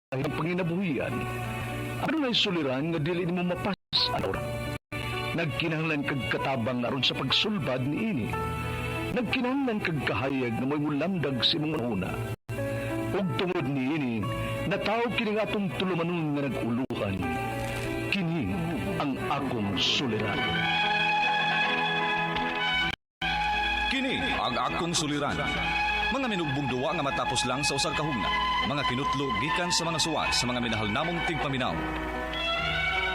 Ang panginabuhian. Adunay suliran nga dili nimo mapas-an? Nagkinahanglan kag katabang aron sa pagsulbad niini. Nagkinahanglan kag kahayag nga mo'y mulamdag sa imong una. Ug tungod niini, natawo kini nga atong tulumanon nga nag-uluhan. Kini ang akong suliran. Kini ang akong suliran. Mga minugbong duwa nga matapos lang sa usag ka hugna. Mga kinutlo gikan sa mga suwat sa mga minahal namong tigpaminaw.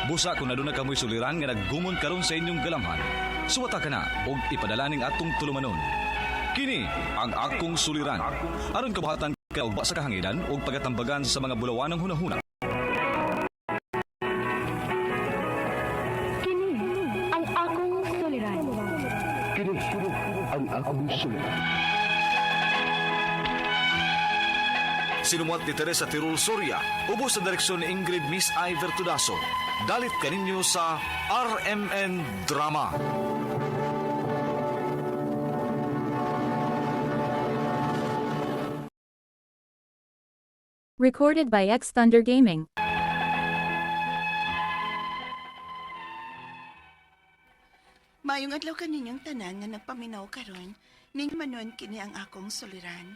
Busa kung aduna kamoy suliran nga naggumon karon sa inyong galamhan. Suwata ka na og ipadala ning atong tulumanon. Kini ang akong suliran. Aron kabuhatan ka og sa kahanginan ug pagatambagan sa mga bulawanang hunahuna. Kini ang akong suliran. Kini ang akong suliran. Sinumuat ni Teresa Tirul Soria, ubos sa direksyon ni Ingrid Miss I. Vertudaso. Dalit kaninyo sa RMN Drama. Recorded by X Thunder Gaming. Maayong adlaw kaninyong tanan nga nagpaminaw karon, ning manon kini ang akong suliran.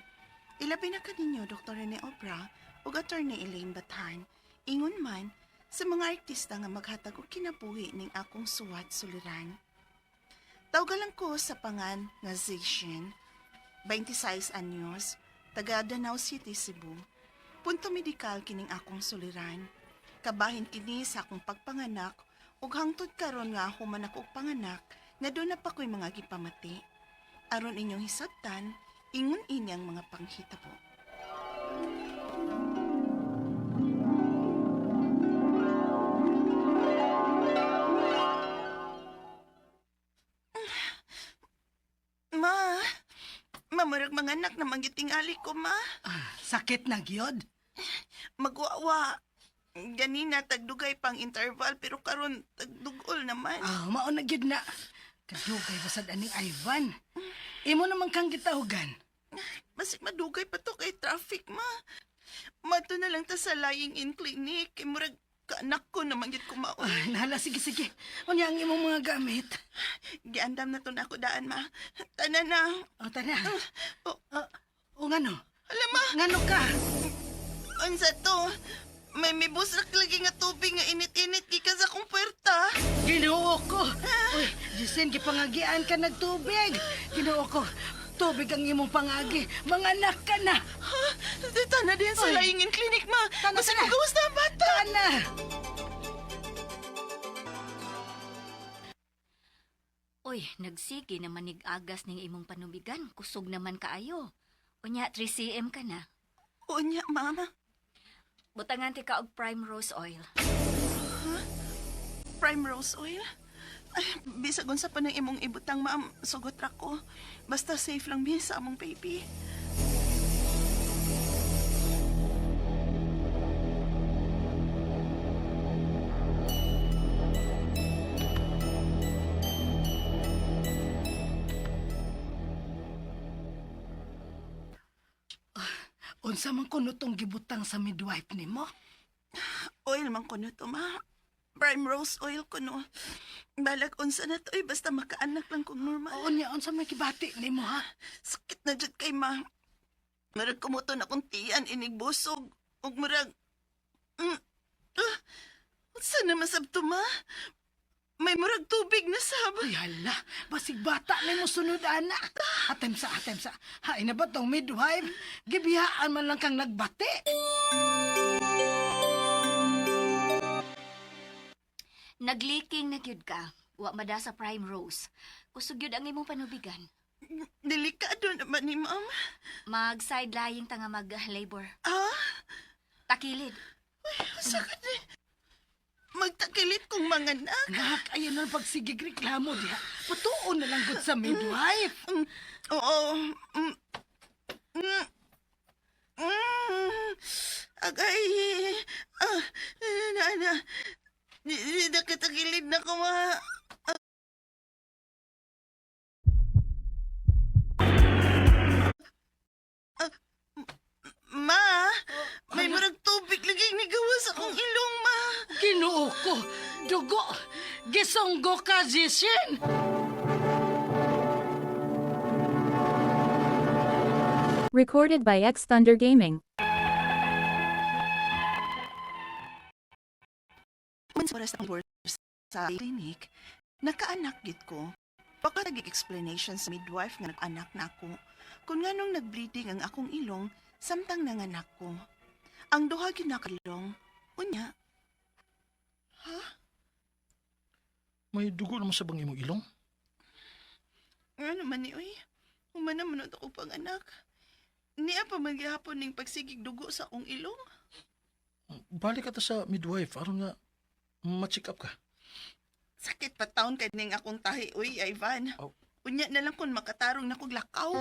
Ilabi na kaninyo Dr. Rene Obra ug Attorney Elaine Bathan. Ingon man sa mga artista nga maghatag og kinabuhi ning akong suwat suliran. Tawgalan ko sa pangan nga Zishin, 26 anyos, taga Danau City, Cebu. Punto medikal kining akong suliran. Kabahin kini sa akong pagpanganak ug hangtod karon nga human ako og panganak na doon na pa ko'y mga gipamati. Aron inyong hisabtan, ingon ini ang mga panghitabo. Ma, mamurag mga anak na manggitingali ko, ma. Ah, sakit na gyud. Magwawa. Ganina, tagdugay pang interval, pero karon tagdugol naman. Ah, mao na gyud na. Kadugay basad aning Ivan. Imo naman kang gitahugan. Basig madugay pa to kay traffic, ma. Mato na lang ta sa lying in clinic. Kay murag kaanak ko naman gyud kumaon. Ay, nahala, sige sige. Unya ang imong mga gamit. Giandam na to na ako daan, ma. Tana na. O tara. Oh, O ngano? hala, ma. Ngano ka? Unsa to? May mibusrak lagi nga tubig nga init-init gikan sa akong puwerta. Ginoo ko. Uy, Justin, gipangagian ka nagtubig. Ginoo ko. Tubig ang imong pangagi. Mga anak ka na. Ha? Tana din sa Uy. lying in clinic, ma. Tana, Basig tana. magawas na ang bata. Tana. Uy, nagsige naman nig-agas ning imong panubigan. Kusog naman kaayo. Unya, 3 cm ka na. Unya, mama. Butangan ti ka og prime rose oil. Prime rose oil? Ay, bisag unsa pa nang imong ibutang, ma'am, sugot ra ko. Basta safe lang mi sa among baby. Unsa man kuno tong gibutang sa midwife nimo? Oil man kuno to, ma. Prime rose oil kuno. Balag unsa na to, eh, basta makaanak lang kung normal. O unya unsa may gibati nimo ha? Sakit na jud kay ma. Murag kumuton akong tiyan inig busog. Ug murag ah, unsa na masab to, ma? May murag tubig na sab. Ay, hala. Basig bata na mo sunod, ana. Atem sa, atem sa. Hay na ba tong midwife? Gibiyaan man lang kang nagbati. Nagliking na gyud ka. Wa mada sa prime rose. Kusog gyud ang imong panubigan. Delikado naman ni ma'am. Mag side lying ta nga mag labor. Ah, Takilid. sakit eh. Magtakilit kong mga anak. Ngak, ayan na pagsigig reklamo diha. Patuon na lang gud sa midwife. Oo. Mm. Mm. Mm. Agay. Ah, na, na. Di, di, nakatagilid na ko, ma. Ah, ma, may murag tubig lagi ko. Dugo. Gisunggo ka, Jishin. Recorded by X Thunder Gaming. Man sa oras ng sa clinic, nakaanak gid ko. Baka nag-explanation sa midwife nga nag-anak na ako. Kung nganong nagbleeding ang akong ilong, samtang nanganak ko. Ang duha gyud nakalong. Unya, May dugo naman sa bang imong ilong? nga naman ni uy. Humana man ako pang anak. Niya pa man gihapon ning pagsigig dugo sa akong ilong. Balik ka ta sa midwife aron nga ma-check up ka. Sakit pa taon kay ning akong tahi uy, Ivan. Oh. Unya na lang kung makatarong na kog lakaw.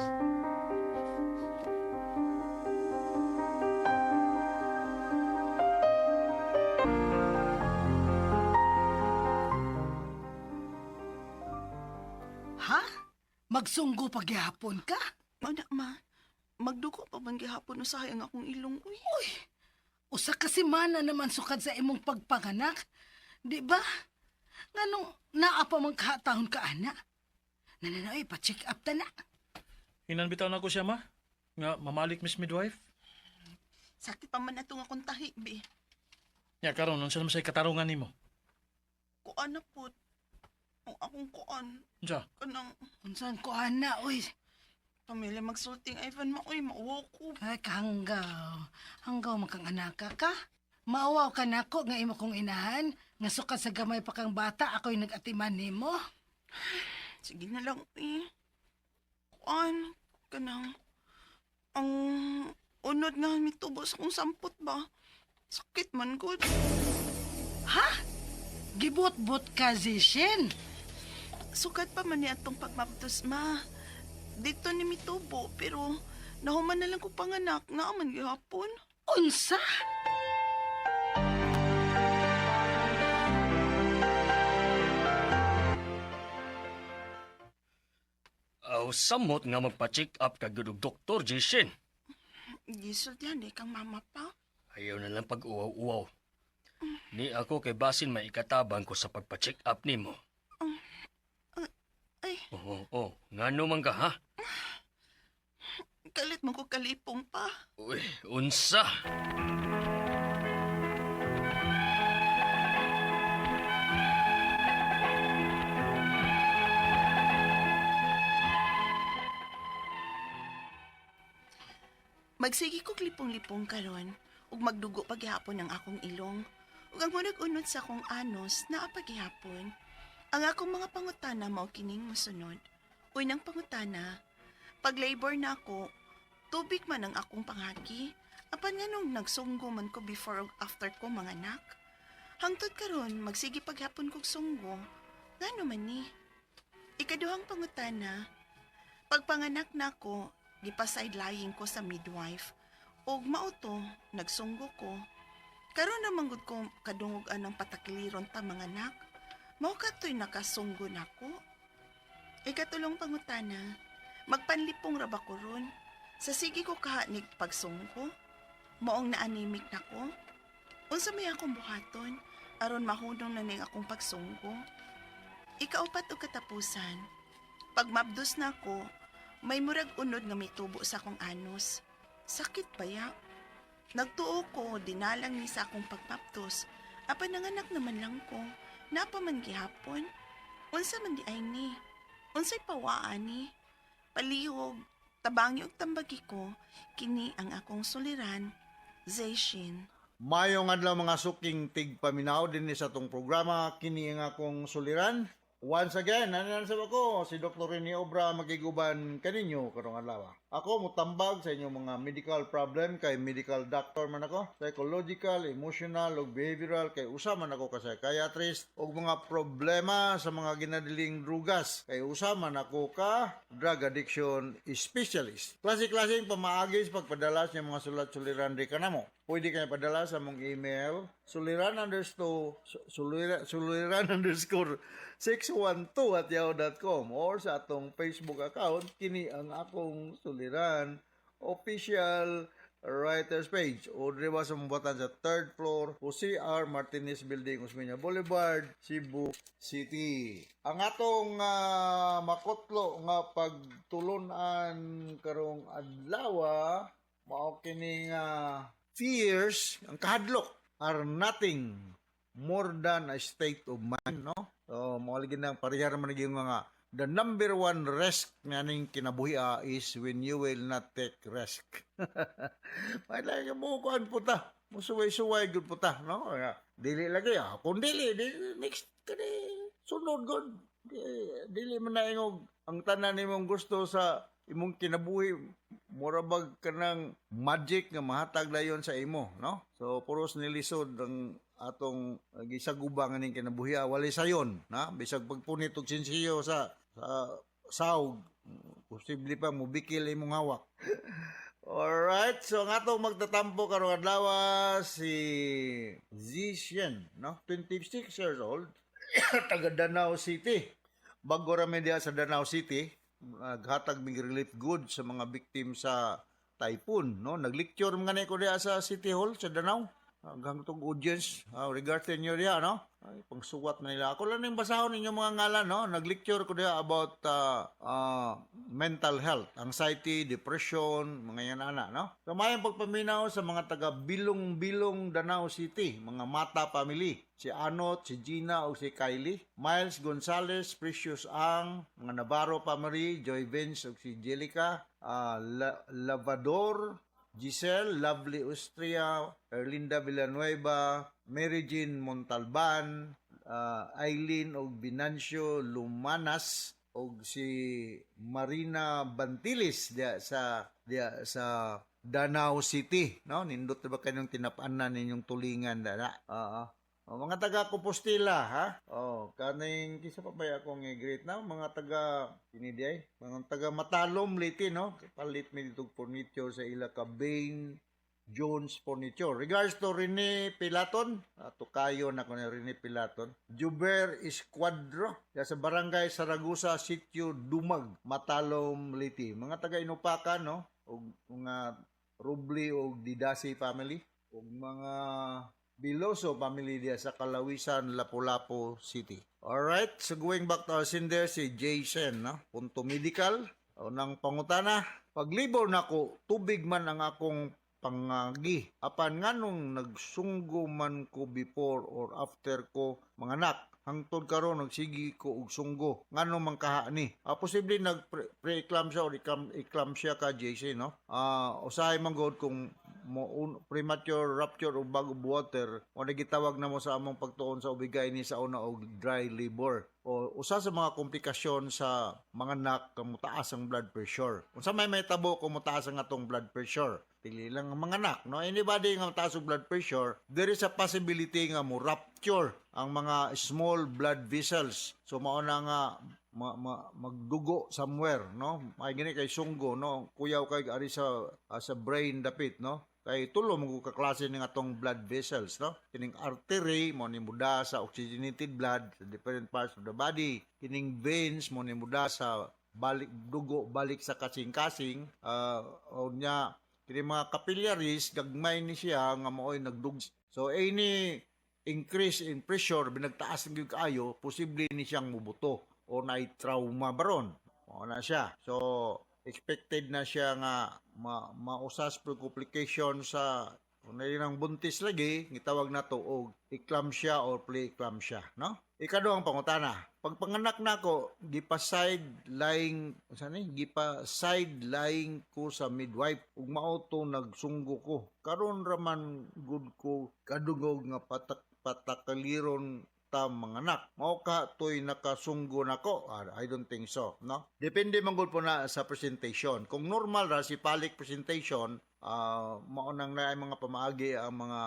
Ha? Magsunggo pagyapon ka? Mao na ma. Magdugo pa man gihapon usahay ang akong ilong uy. Usa ka semana naman sukad sa imong pagpanganak. Di ba? Nganong naa pa man katahon ka, ana? Nananoy, pa-check up ta na. Hinan bitaw na ko siya ma. Nga mamalik Miss Midwife. Sakit pa man atong akong tahi, bi. Ya karon unsa naman say katarungan nimo? Kuan na pud. Ang akong kuan Unsa? kanang Unsan ko, ana, uy. pamilya magsulting Ivan ma uy mauwaw ko. Ay, kahanggaw. Hanggaw man kang anaka ka. Maawaw ka nako nga imo kong inahan. Nga sukad sa gamay pa kang bata, ako'y nag-atiman nimo. Sige na lang eh. Kuan kanang ang unod nga mitubo sa akong sampot ba. Sakit man gud. Ha? Gibot-bot ka, Zishin. Sukat pa man ni atong pagmabdos ma. Dito ni mitubo pero nahuman na lang ko panganak naa man gihapon. Unsa? Aw, samot nga magpa-check up ka gyud og doktor, Jason. Gisultihan eh kang mama pa. Ayaw na lang pag-uwaw-uwaw. Ni ako kay basin may ikatabang ko sa pagpa-check up nimo. Ay, Oo, oo. Ngano man ka, ha? kalit mo ko kalipong pa. Uy, unsa? Magsige ko lipong-lipong karon ug magdugo paghihapon ang akong ilong. Ug ang unod-unod sa akong anos naa paghihapon. Ang akong mga pangutana mao kining mosunod. Unang pangutana, pag labor na ako, tubig man ang akong panghaki. Apan nganong nagsunggo man ko before ug after ko manganak. Hangtod karon magsige paghapon kog sunggo. Ngano man ni? Ikaduhang pangutana, pagpanganak nako, gipa-sideline ko sa midwife. Og mao to, nagsunggo ko. Karon na manggod ko kadungog anang patakiliron ta mga anak. Mao katoy nakasunggo nako. Ikatulong pangutana, magpanlipong ra ba ko ron? Sa sige ko kahanig pagsunggo, moong naanimik nako. Unsa may akong buhaton aron mahunong na ning akong pagsunggo. Ikaupat og katapusan, pagmabdos na ako, may murag unod nga mitubo sa akong anus. Sakit baya. Nagtuo ko, dinalang ni sa akong pagmabdos. Apan nanganak naman lang ko. Napa man gihapon. Unsa man di ay ni. Unsay pawaan ni. Palihog, tabangi og tambagi ko, kini ang akong suliran, Zayshin. Mayong adlaw mga suking tigpaminaw dinhi sa atong programa kini ang akong suliran. Once again, nanan sa ako si Dr. Rene Obra magiguban kaninyo karong adlaw. Ako mutambag sa inyong mga medical problem kay medical doctor man ako, psychological, emotional ug behavioral kay usa man ako ka psychiatrist ug mga problema sa mga ginadiling drugas kay usa man ako ka drug addiction specialist. Klase-klaseng pamaagi sa pagpadala sa inyong mga sulat-suliran di kanamo. Pwede kayo padala sa mong email suliran_612@yahoo.com or sa atong Facebook account kini ang akong suliran official. Writers Page o diri ba sa Mubatan sa third floor, Jose R. Martinez Building, Osmeña Boulevard, Cebu City. Ang atong makutlo nga pagtulunan karong adlaw mao kini nga fears, ang kahadlok, are nothing more than a state of mind, no? So, mao lagi nang pareha man yung mga the number one risk nga ning kinabuhi is when you will not take risk. May lagi mo kuan puta. Musuway-suway gud puta, no? Kaya, dili lagi ah. Kung dili, di, next kani sunod gud. Di, dili man na ingog ang tanan nimong gusto sa imong kinabuhi mura bag kanang magic nga mahatag dayon sa imo, no? So puros nilisod ang atong gisaguba nga ning kinabuhi, walay sayon na bisag pagpunit og sinsiyo sa sawg, posible pa mubikil imong hawak. Alright, so ang atong magtatampo karong adlaw si Zishen, no? 26 years old, taga Danao City. Bago ra mi diha sa Danao City, naghatag mig relief goods sa mga victim sa typhoon, no? Naglecture mga ni ko diha sa City Hall sa Danao. Hanggang tong audience, regarding nyo diha, no? Ay, pangsuwat na nila. Ako lang yung basahon ninyo mga ngalan, no? Naglecture ko diha about mental health, anxiety, depression, mga yan ana, no? So, mayang pagpaminaw sa mga taga Bilong-Bilong, Danao City, mga Mata family. Si Anot, si Gina, o si Kylie. Miles Gonzalez, Precious Ang, mga Navarro family, Joy Vince, o si Jelica, Lavador, Giselle, Lovely Austria, Erlinda Villanueva, Mary Jean Montalban, Eileen og Binancio Lumanas og si Marina Bantilis diya sa Danao City, no? Nindot ba kanyang tinap-anan ninyong tulingan dana? Oo. Oh, mga taga Compostela, ha? Oh, kaning kisa pa ba akong i-greet na mga taga kini di ay, mga taga Matalom, Leyte, no? Palit mi dito furniture sa ila ka Bain Jones Furniture. Regards to Rene Pilaton, tukayo na ko ni Rene Pilaton. Juber Esquadro, ya sa Barangay Saragusa, Sitio Dumag, Matalom, Leyte. Mga taga Inupakan, no? Og mga Rubli og Didasi family ug mga Biloso family diya sa Kalawisan, Lapu-Lapu City. Alright, so going back to our sender, si Jason, no? Punto Medical. O nang pangutana, paglibor nako, tubig man ang akong pangagi. Apan nganong nagsunggo man ko before or after ko manganak? Hangtod karon nagsigi ko og sunggo. Ngano man kaha ni? Posible nag pre-eclampsia or eclampsia ka, JC, no? Usahay man gud kung mo premature rupture of bag of water o nagitawag na mo sa among pagtuon sa ubigay ni sa una og dry labor o usa sa mga komplikasyon sa mga anak kung mutaas ang blood pressure. Unsa may mahitabo kung mutaas ang atong blood pressure? Dili lang ang mga anak, no? Anybody nga mataas ang blood pressure, there is a possibility nga mo rupture ang mga small blood vessels. So mao na nga magdugo somewhere, no? May gini kay sunggo, no? Kuyaw kay ari sa brain dapit, no? Kay tulo mo ka klase ning atong blood vessels, no? Kining artery mo ni muda sa oxygenated blood sa different parts of the body. Kining veins mo ni muda sa balik dugo balik sa kasing-kasing, o nya kini mga capillaries gagmay ni siya nga maoy nagdug. So any increase in pressure, binagtaas ng gyud kaayo, posible ni siyang mubuto o na trauma baron. Mao na siya. So expected na siya nga mausas pro complication sa kung ng buntis lagi, gitawag na to og eclampsia or pre-eclampsia, no? Ikaduhang pangutana. Pag panganak nako, gipa side lying, unsa ni? Gipa side lying ko sa midwife ug mao to nagsunggo ko. Karon ra man gud ko kadungog nga patak patakaliron ta manganak. Mao ka to'y nakasunggo nako? Ah, I don't think so, no? Depende man gud po na sa presentation. Kung normal ra cephalic presentation, mao nang naay mga pamaagi ang mga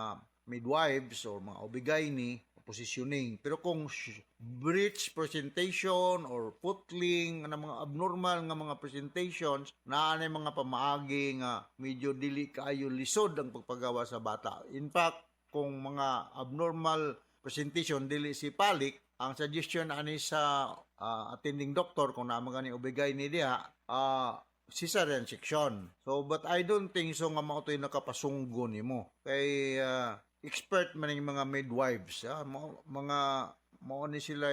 midwives or mga OB-GYN positioning. Pero kung breech presentation or footling, nga mga abnormal nga mga presentations, naa nay mga pamaagi nga medyo dili kaayo lisod ang pagpagawa sa bata. In fact, kung mga abnormal presentation, dili cephalic, ang suggestion ani sa attending doctor kung naa man gani OB-GYN diha, cesarean section. So but I don't think so nga mao to'y nakapasunggo nimo. Kay expert man yung mga midwives, mga mao ni sila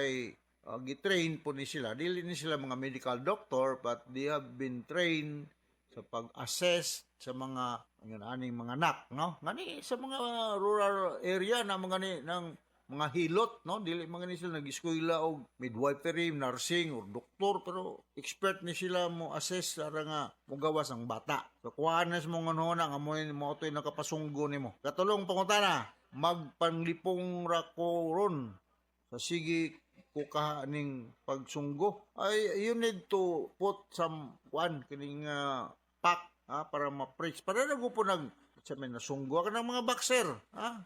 gitrain po ni sila. Dili ni sila mga medical doctor, but they have been trained sa pag-assess sa mga yun aning mga anak, no? Ngani sa mga rural area na mga ni ng mga hilot, no? Dili mga ni sila nag-eskwela og midwifery, nursing or doktor, pero expert ni sila mo assess ara nga mogawas ang bata. So kuhaan na sa mga nga mo mo to'y nakapasunggo nimo. Katulong pangutana, magpanglipong ra ko ron sa sige ko ning pagsunggo. Ay, you need to put some one kining pack para ma-preach. Para na po nag sa may nasunggo ka ng mga boxer, ha?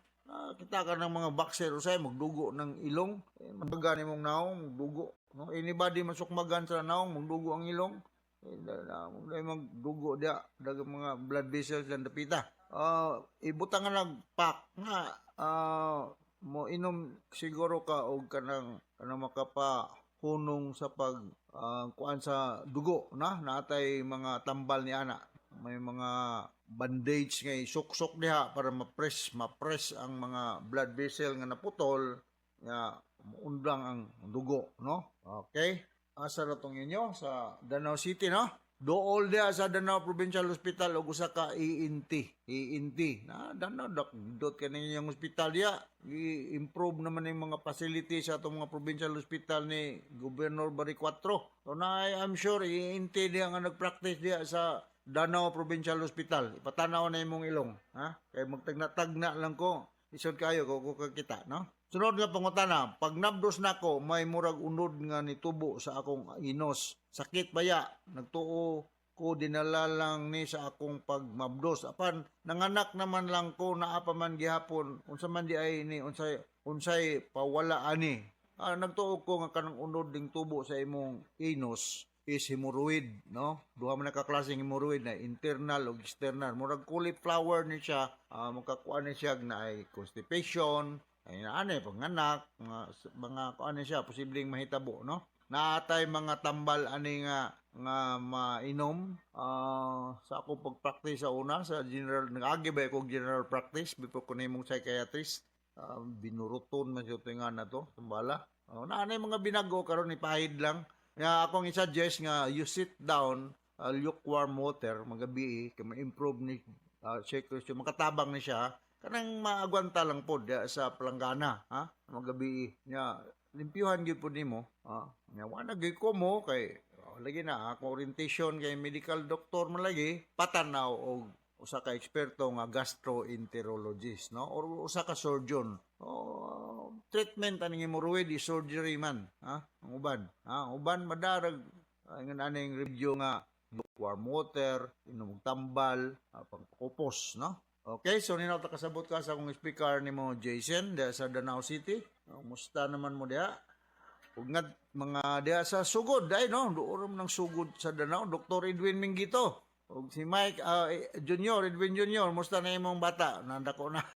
Kita ka ng mga boxer usay magdugo ng ilong. Eh, mabaga ni mong naong magdugo, no? Anybody masukmagan sa naong, magdugo ang ilong. Eh, na, na, magdugo dia dagang mga blood vessels lang dapita. Ibutang nga nag pack nga mo inom siguro ka og kanang kanang makapahunong sa pag kuan sa dugo na natay mga tambal ni ana, may mga bandage nga isuksok diha para ma-press ang mga blood vessel nga naputol nga muundang ang dugo, no? Okay, asa ra tong inyo sa Danao City, no? Dool diha sa Danao Provincial Hospital og usa ka ENT. ENT na Danao dok dot kani yung ospital diha. I-improve naman yung mga facilities sa atong mga provincial hospital ni Governor Baricuatro. So na I'm sure ENT diha nga nagpractice diha sa Danao Provincial Hospital. Ipatanaw na imong ilong, ha? Kay magtagna-tagna lang ko. Isod kayo ko ko kakita, no? Sunod nga pangutana, pag nabdos nako, may murag unod nga nitubo sa akong inos. Sakit baya? Nagtuo ko dinala lang ni sa akong pagmabdos. Apan nanganak naman lang ko, naa pa man gihapon. Unsa man di ay ni, unsay unsay pawala ani? Nagtuo ko nga kanang unod ding tubo sa imong inos is hemorrhoid, no? Duha man ka klaseng hemorrhoid na internal o external. Murag cauliflower ni siya, makakuan ni siya na ay constipation, ay naani panganak, mga kuan ni siya posibleng mahitabo, no? Naatay mga tambal ani nga nga mainom. Sa ako pag-practice sa una sa general, nag-agi ba ko general practice before ko nahimong psychiatrist, binuruton man siya nga na to tumbala. Naanay mga binago karon, ipahid lang. Nga akong i-suggest nga you sit down, lukewarm water magabi kay ma-improve ni circulation, makatabang ni siya, kanang maagwanta lang pod diya sa palanggana, ha, magabi nya limpyuhan gyud pod nimo, ha. Nya wa na gyud ko mo kay lagi na ako orientation kay medical doctor man lagi, patanaw og usa ka eksperto nga gastroenterologist, no, or usa ka surgeon. Oh, treatment aning hemorrhoid is surgery man, ha. Ang uban, ha, ang uban madarag ingon aning review nga lukewarm water, inom og tambal, pangkupos, no? Okay, so ninaw ta kasabot ka sa akong speaker nimo Jason diha sa Danao City. Kumusta naman mo diha? Ug nga mga diha sa Sugod ay, no, duorom ng Sugod sa Danao, Dr. Edwin Mingito. Ug si Mike Junior, Edwin Junior, musta na imong bata? Nandako na.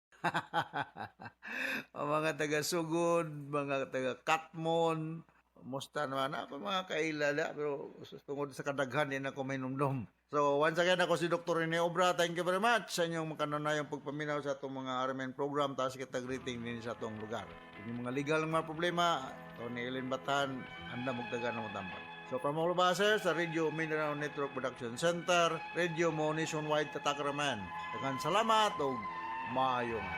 Ang mga taga Sugod, mga taga Katmon, musta naman ako mga kailala, pero tungod sa kadaghan din ako may numdum. So once again, ako si Dr. Rene Obra. Thank you very much sa inyong makanunayong pagpaminaw sa atong mga RMN program. Taas kita greeting din sa atong lugar. Yung mga legal nga mga problema, Tony Ellen Batan, anda magtaga ng tambal. So from all of us here sa Radio Mindanao Network Production Center, Radio Mo Nationwide Tatakraman. Daghang salamat ug maayong